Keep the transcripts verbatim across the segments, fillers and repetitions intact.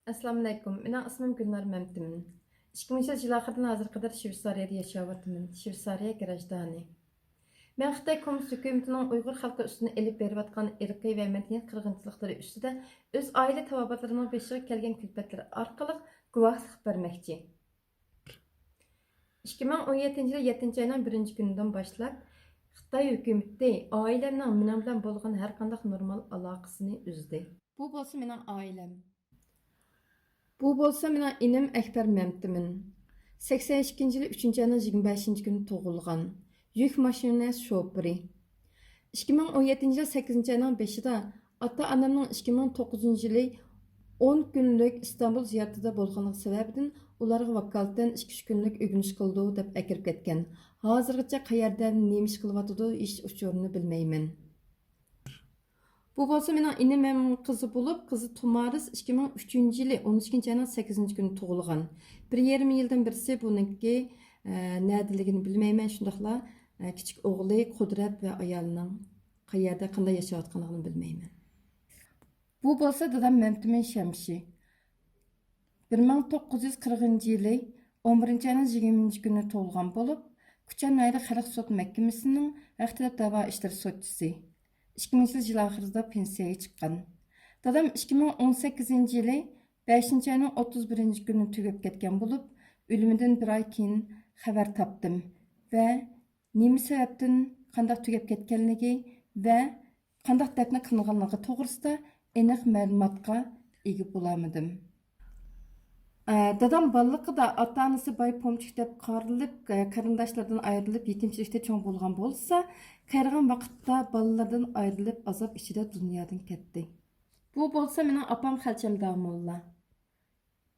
ئەسسالامۇئەلەيكۇم، مېنىڭ ئىسمىم گۈلنار مەمتىمىن. ئىككى مىڭىنچى يىل ئاخىرىدىن ھازىرغا قەدەر شۋېتسارىيەدە ياشاۋاتىمەن. شۋېتسارىيە گراژدانى. مەن خىتاي كوممۇنىست ھۆكۈمىتىنىڭ ئۇيغۇر خەلقى ئۈستىدىن ئېلىپ بېرىۋاتقان ئىرقىي ۋە مەدەنىيەت قىرغىنچىلىقلىرى ئۈستىدە ئۆز ئائىلە تاۋابىئاتلىرىنىڭ بېشىغا كەلگەن كۈلپەتلىرى ئارقىلىق گۇۋاھلىق بەرمەكچى. ئىككى مىڭ ئون يەتتىنچى يىلى يەتتىنچى ئاينىڭ بىرىنچى كۈنىدىن باشلاپ، خىتاي ھۆكۈمىتى ئائىلەمنىڭ مېنىڭ بىلەن بولغان ھەر قانداق نورمال ئالاقىسىنى ئۈزدى. بۇ بولسا مېنىڭ ئائىلەم. بۇ بولسا مېنىڭ ئىنىم ئەكبەر مەمتىمىن. سەكسەن ئىككىنچى يىلى ئۈچىنچى ئاينىڭ يىگىرمە بەشىنچى كۈنى تۇغۇلغان. يۈك ماشىنىسى شوپۇرى. ئىككى مىڭ ئون يەتتىنچى يىل سەككىزىنچى ئاينىڭ بېشىدا ئاتا-ئانامنىڭ ئىككى مىڭ توققۇزىنچى يىلى ئون كۈنلۈك ئىستانبۇل زىيارىتىدە بولغانلىقى سەۋەبىدىن ئۇلارغا ۋاكالىتەن ئىككى ئۈچ كۈنلۈك ئۆگىنىش قىلىدۇ دەپ ئەكىرىپ كەتكەن. ھازىرغىچە قەيەردە، نېمە ئىش قىلىۋاتىدۇ، ھېچ ئۇچۇرىنى بىلمەيمەن. بۇ بولسا مېنىڭ ئىنىم ھەم قىزى بولۇپ، قىزى تۇمارىس ئىككى مىڭ ئۈچىنچى يىلى ئون ئىككىنچى ئاينىڭ سەككىزىنچى كۈنى تۇغۇلغان. بىر يېرىم يىلدىن بىرسى بۇنىڭكى، ئە، نەدىلىكىنى بىلمەيمەن، شۇنداقلا، ئە، كىچىك ئوغلى قۇدرەت ۋە ئايالىنىڭ قەيەردە، قانداق ياشاۋاتقانلىقىنى بىلمەيمەن. بۇ بولسا دادام مەمتىمىن شەمشى. بىر مىڭ توققۇز يۈز قىرىقىنچى يىلى ئون بىرىنچى ئاينىڭ يىگىرمىنچى كۈنى تۇغۇلغان بولۇپ، كۇچا ناھىيەلىك خەلق سوت مەھكىمىسىنىڭ ھەق تەلەپ دەۋا ئىشلىرى سوتچىسى. ئىككى مىڭىنچى يىل ئاخىرىدا پېنسىيەگە چىققان. دادام ئىككى مىڭ ئون سەككىزىنچى يىلى بەشىنچى ئاينىڭ ئوتتۇز بىرىنچى كۈنى تۈگەپ كەتكەن بولۇپ، ئۆلۈمىدىن بىر ئاي كېيىن خەۋەر تاپتىم ۋە نېمە سەۋەبتىن قانداق تۈگەپ كەتكەنلىكى ۋە قانداق دەپنە قىلىنغانلىقى توغرىسىدا ئېنىق مەلۇماتقا ئىگە بولالمىدىم. ئە، دادام بالىلىقىدا ئاتا-ئانىسى باي پومچىك دەپ قارىلىپ، ئە، قېرىنداشلىرىدىن ئايرىلىپ، يېتىمچىلىكتە چوڭ بولغان بولسا، قېرىغان ۋاقىتتا بالىلىرىدىن ئايرىلىپ، ئازاب ئىچىدە دۇنيادىن كەتتى. بۇ بولسا مېنىڭ ئاپام خەلچەم داموللا.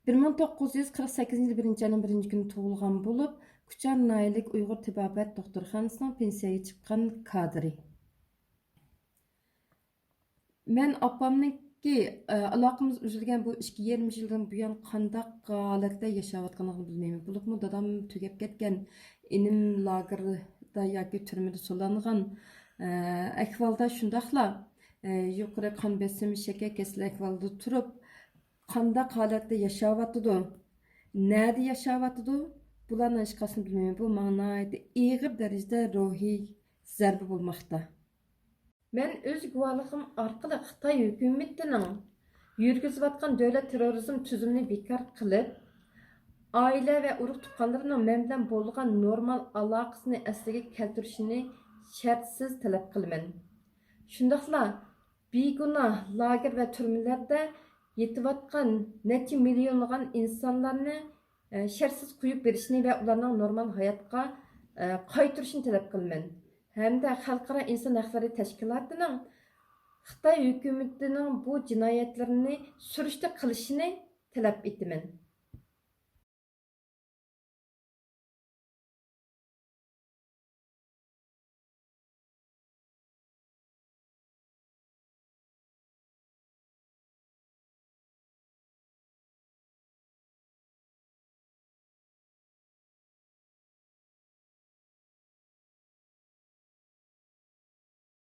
بىر مىڭ توققۇز يۈز قىرىق سەككىزىنچى يىل بىرىنچى ئاينىڭ بىرىنچى كۈنى تۇغۇلغان بولۇپ، كۇچا ناھىيەلىك ئۇيغۇر تېبابەت دوختۇرخانىسىنىڭ پېنسىيەگە چىققان كادىرى. مەن ئاپامنىڭكى، ئە، ئالاقىمىز ئۈزۈلگەن بۇ ئىككى يېرىم يىلدىن بۇيان قانداق ھالەتتە ياشاۋاتقانلىقىنى بىلمەيمەن. بولۇپمۇ دادام تۈگەپ كەتكەن، ئىنىم لاگېردا ياكى تۈرمىدە سولانغان، ئە، ئەھۋالدا، شۇنداقلا، ئە، يۇقىرى قان بېسىمى، شېكەر كېسىلى ئەھۋالىدا تۇرۇپ، قانداق ھالەتتە ياشاۋاتىدۇ، نەدە ياشاۋاتىدۇ، بۇلارنىڭ ھېچقايسىسىنى بىلمەيمەن. بۇ ماڭا ناھايىتى ئېغىر دەرىجىدە روھىي زەربە بولماقتا. مەن ئۆز گۇۋاھلىقىم ئارقىلىق خىتاي ھۆكۈمىتىنىڭ يۈرگۈزۈۋاتقان دۆلەت تېررورىزم تۈزۈمىنى بىكار قىلىپ، ئائىلە ۋە ئۇرۇق-تۇغقانلىرىنىڭ مەن بىلەن بولغان نورمال ئالاقىسىنى ئەسلىگە كەلتۈرۈشىنى شەرتسىز تەلەپ قىلىمەن. شۇنداقلا بىگۇناھ لاگېر ۋە تۈرمىلەردە يېتىۋاتقان نەچچە مىليونلىغان ئىنسانلارنى، ئە، شەرتسىز قويۇپ بېرىشنى ۋە ئۇلارنىڭ نورمال ھاياتقا، ئە، قايتۇرۇشىنى تەلەپ قىلىمەن. ھەمدە خەلقئارا ئىنسان ھەقلىرى تەشكىلاتىنىڭ خىتاي ھۆكۈمىتىنىڭ بۇ جىنايەتلىرىنى سۈرۈشتە قىلىشىنى تەلەپ ئېتىمەن.